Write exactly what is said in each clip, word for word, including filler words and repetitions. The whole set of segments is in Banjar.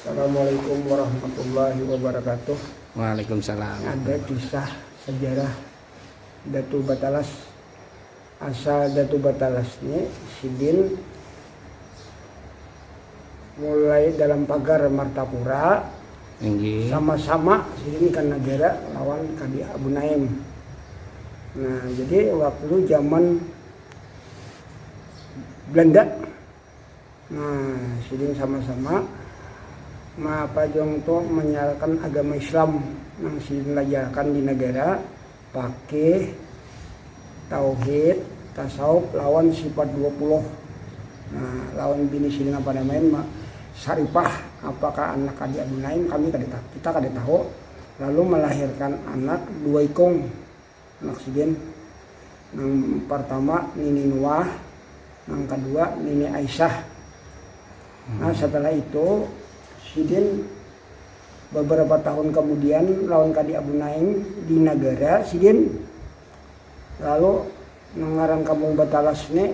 Assalamualaikum warahmatullahi wabarakatuh. Waalaikumsalam. Ada kisah sejarah Datu Batalas. Asal Datu Batalas ni sidin mulai dalam pagar Martapura. Inggih. Sama-sama sidin ikan nagara lawan Kadi Abu Naim. Nah, jadi waktu zaman Belanda, nah, sidin sama-sama mapajong tu menyiarkan agama Islam nang sidin lajarkan di negara, pakih, tauhid, tasawuf lawan sifat dua puluh. Nah, lawan bini sidin apa namanya, Saripah, apakah anak Kadi Abu Naim, kami kada tahu, kita kada tahu. Lalu melahirkan anak dua ikung, anak sidin. Nang pertama Nini Nuah, nang kedua Nini Aisyah. Nah, setelah itu sidin beberapa tahun kemudian lawan Kadi Abu Naim di negara sidin. Lalu nang ngaran Kampung Batalas ni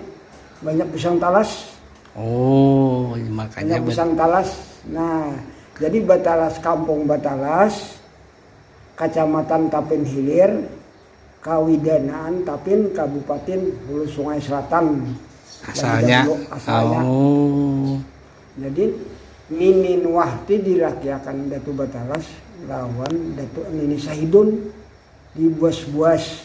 banyak pisang talas. Oh, makanya Banyak pisang talas. Nah, jadi Batalas, Kampung Batalas, Kecamatan Tapin Hilir, Kawidanaan Tapin, Kabupaten Hulu Sungai Selatan. Asalnya. Asalnya. Oh. Jadi Nini Nuah ti dilakiakan Datu Batalas lawan Datu Nini Sahidun di Buas-Buas.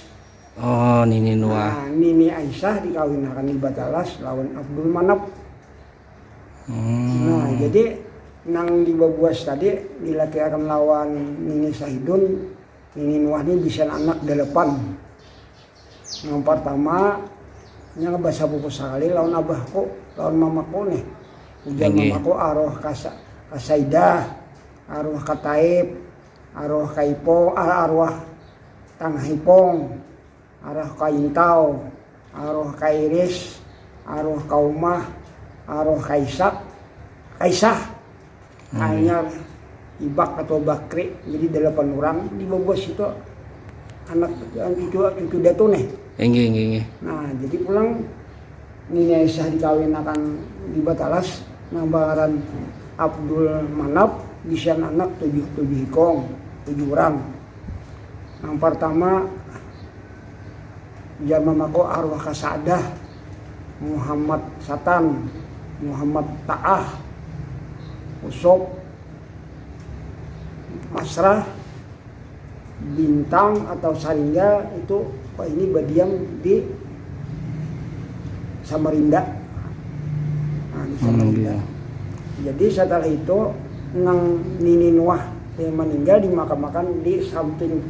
Oh, Nini Nuah. Nah, Nini Aisyah dikawinakan di Batalas lawan Abdul Manap. Hmm. Nah, jadi nang di Babuas tadi dilakiakan lawan Nini Sahidun, Nini Nuah ni bisian anak dalapan. Yang pertama, nya basapupu sekali lawan abahku, lawan mamaku nih. Ujar Inggih. Mamaku, arwah Kasa, Kasaidah, arwah Kataib, arwah Kaipo, ah, arwah Tangah Ipong, arwah Kaintau, arwah Kairis, arwah Kaumah, arwah Kaisak, Kaisah, Hmm. Kanyar, Ibak atau Bakri. Jadi dalapan orang di Babuas itu anak cucu cucu Datu nih. Inggih, inggih, inggih. Nah, jadi pulang Nini Aisyah dikawinakan di Batalas nang bangaran Abdul Manap, bisian anak tujuh, tujuh ikong, tujuh orang. Nang pertama, ujar mamaku, arwah Kasadah, Muhammad Satan, Muhammad Taah, Usop, Masrah, Bintang atau Saringga itu, oh, ini badiam di Samarinda. Nah, di Hmm, Samarinda. iya. Jadi setelah itu nang Nini Nuah yang meninggal dimakamakan di samping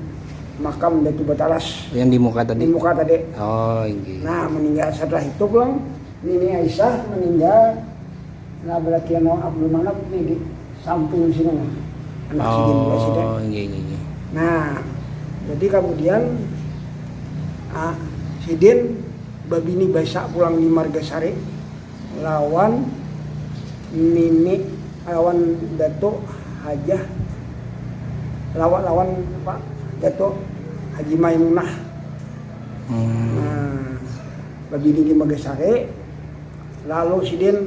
makam Datu Batalas Yang di muka tadi. Di muka tadi. Oh, inggih. Nah, meninggal setelah itu pulang Nini Aisyah meninggal. Nah, berarti yang Abdul Manap ini di samping sini, nah. Anak sidin juga sidin. Oh, inggih, inggih, inggih. Nah, jadi kemudian, ah, sidin babini basa pulang di Margasari lawan Nini, lawan Datuk Hajah, lawan, lawan Pak Datuk Haji Maimunah. Hmm. Nah, babini di Margasari, lalu sidin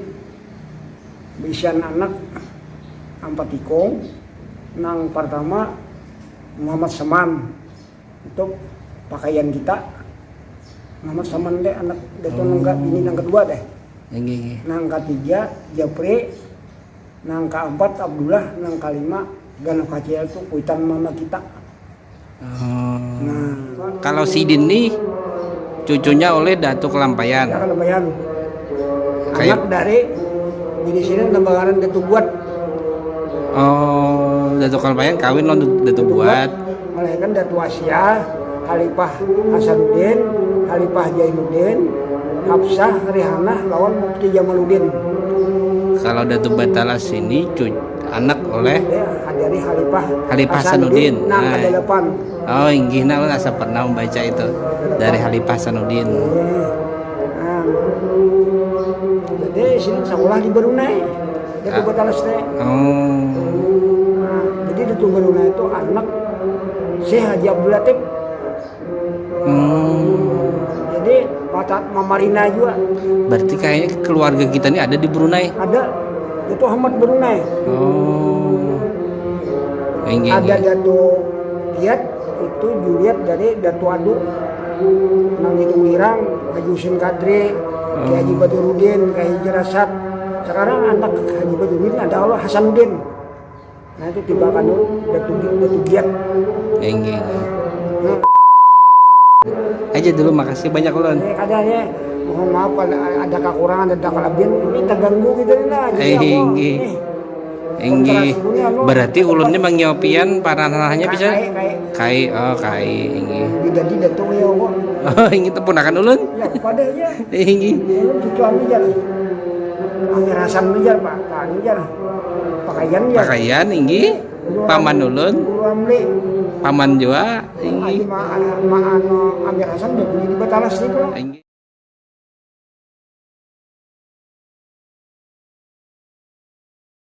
bisian anak ampat ikung. Nang pertama Muhammad Saman, itu pakaian kita. Muhammad Saman deh anak Datuk nang ke-, bini nang kedua deh. Inggih, inggih. Nang ketiga Japri, nang keempat Abdullah, nang kelima Gano Kacil tu kuitan mama kita. Oh. Nah, Kalau sidin nih cucunya oleh Datu Kelampayan. Jangan lupayan. Kayak- Anak dari bini sidin nang bangaran Datu Buat. Oh, Datu Kelampayan kawin lawan Datu Buat. Melahirkan Datu Asia, Halipah Hasanuddin, Halipah Jainuddin, Hafsah, Rihanah, lawan Mufti Jamaluddin. Kalau Datu Batalas ini cu- anak oleh Ya, dari Halipah Halipah Hasanuddin. Nah, Nah. Kedalapan. Oh, inggih, nah, asa pernah membaca itu dari Halipah Hasanuddin. Nah, jadi sini sekolah di Brunei. Datu Ah. Batalas teh. Oh. Nah, jadi Datu Brunei itu anak Syekh Haji Abdul Latif. Hmm. Jadi mata mamarina juga. Berarti kayaknya keluarga kita ini ada di Brunei. Ada itu Ahmad Brunei. Oh. Inggih, Ada inggih. Datu Giat, itu juriat dari Datu Adu. Nang itu Wirang, Haji Husin Kadri, Kiai Haji Badurudin, Kiai Haji Rasad. Sekarang anak Haji Badurudin ada Allah Hasanuddin. Nah itu tiba kan Datu Gi- Datu Giat. Inggih, inggih. Nah, Aja dulu, makasih banyak ulun. Ini kadanya mohon maaf kalau ada kekurangan, ada kelebihan, ini terganggu gitu lah. Jadi Eh, apa? inggih. Nih, Inggih. Berarti ulun ni mangiopian paranahnya bisa Kai, kai. Kai, oh Kai, inggih. Jadi Datu ya kok. Oh, inggih, tepunakan ulun. Ya pada ya. Inggih. Ulun cucu anu jar. Amir Hasan jar Pak. Anu jar. Pakaian ya. Pakaian, inggih. Paman ulun. Guru Amli. Paman jua, Aji inggih. ma, ma anu Amir Hasan udah bunyi di Batalas nih kalau. Inggih.